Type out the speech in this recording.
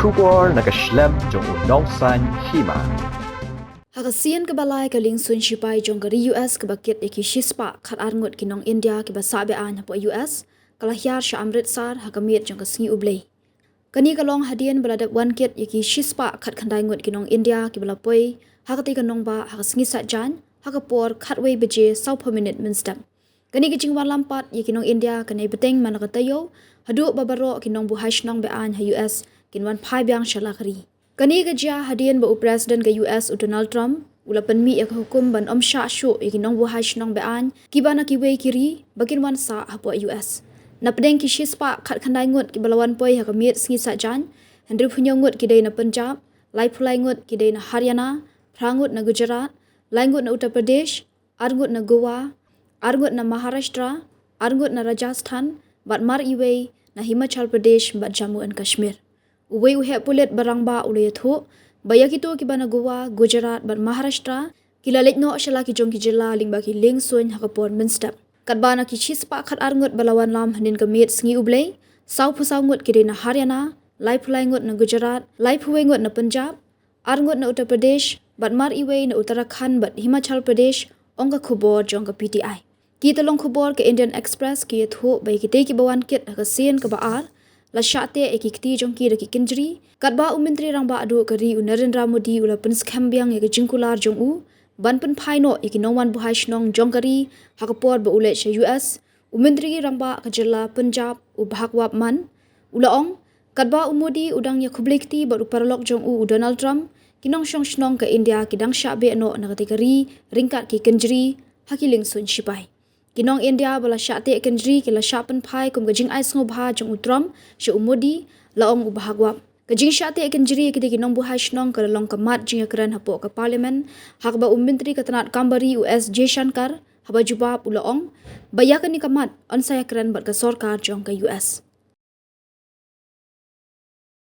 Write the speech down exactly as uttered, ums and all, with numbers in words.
Khubor na ka shlem jong u Nongsaiñ Hima. Ha ka sien kaba lai ka liengsuiñ shipai jong ka ri U S kaba kit ïa ki shispah khatar ngut ki nong India kiba sah be-aiñ hapoh U S ka la hiar sha Amritsar ha ka miet jong ka sngi U Blei. Kane ka long hadien ba la dep wan kit ïa ki shispah khatkhyndai ngut ki nong India kiba la poi ha katei ka nongbah ha ka sngi Saitjaiñ ha ka por khatwei baje sawphew minit mynstep. Kane ka jingwanlam pat ïa ki nong India kane bteng man la ka taïew haduh ba baroh ki nongbuhai shnong be-aiñ ha U S kin wan phai biang sha la ka ri. Kane ka jia hadien ba u President ka U S u Donald Trump u la pynmih ïa ka hukum ban ym shah shuh ïa ki nongbuhai shnong be-aiñ kiba na kiwei ki ri ba kin wan sah hapoh U S. Na pdeng ki shispah khatkhyndai ngut kiba la wan poi ha ka miet sngi Saitjaiñ, hynriewphew hynñiew ngut ki dei na Punjab, laiphew lai ngut ki dei na Haryana, phra ngut na Gujarat, lai ngut na Uttar Pradesh, ar ngut na Goa, ar ngut na Maharashtra, ar ngut na Rajasthan, bad mar iwei na Himachal Pradesh bad Jammu and Kashmir. Uwei u heh pulit ba rangbah u la ïathuh ba ïa kito kiba na Goa, Gujarat bad Maharashtra ki la leit noh sha la ki jong ki jylla lyngba ki liengsuiñ ha ka por mynstep. Katba na ki shispah khatar ngut ba la wanlam hynnin ka miet sngi U Blei, sawphew saw ngut ki dei na Haryana, laiphew lai ngut na Gujarat, laiphew wei ngut na Punjab, ar ngut na Uttar Pradesh bad mar iwei na Uttarakhand bad Himachal Pradesh, ong ka khubor jong ka P T I. Ki tyllong khubor ka Indian Express ki ïathuh ba ïa kitei kiba wan kit ha ka sien kaba ar la shah teh ïa ki kti jong ki da ki kynjri, katba u Myntri Rangbah duh ka ri u Narendra Modi u la pynskhem biang ïa ka jingkular jong u ban pynphai noh ïa ki nongwan buhai shnong jong ka ri ha ka por ba u leit sha U S. U Myntri Rangbah ka jylla Punjab u Bhagwant Mann u la ong, katba u Modi u dang ïakhublei kti bad u paralok jong u u Donald Trump, ki nongshong shnong ka India ki dang shah beh noh na katei ka ri ryngkat ki kynjri ha ki liengsuiñ shipai. Ki nong India ba la shah teh kynjri ki la shah pynphai kum ka jingai sngewbha jong u Trump sha u Modi, la ong u Bhagwant. Ka jingshah teh kynjri ïa kitei ki nongbuhai shnong ka la long ka mat jingïakren hapoh ka Parliament, ha kaba u Myntri ka tnad kam bari u S Jaishankar haba jubab u la ong ba ïa kane ka mat yn sa ïakren bad ka sorkar jong ka U S.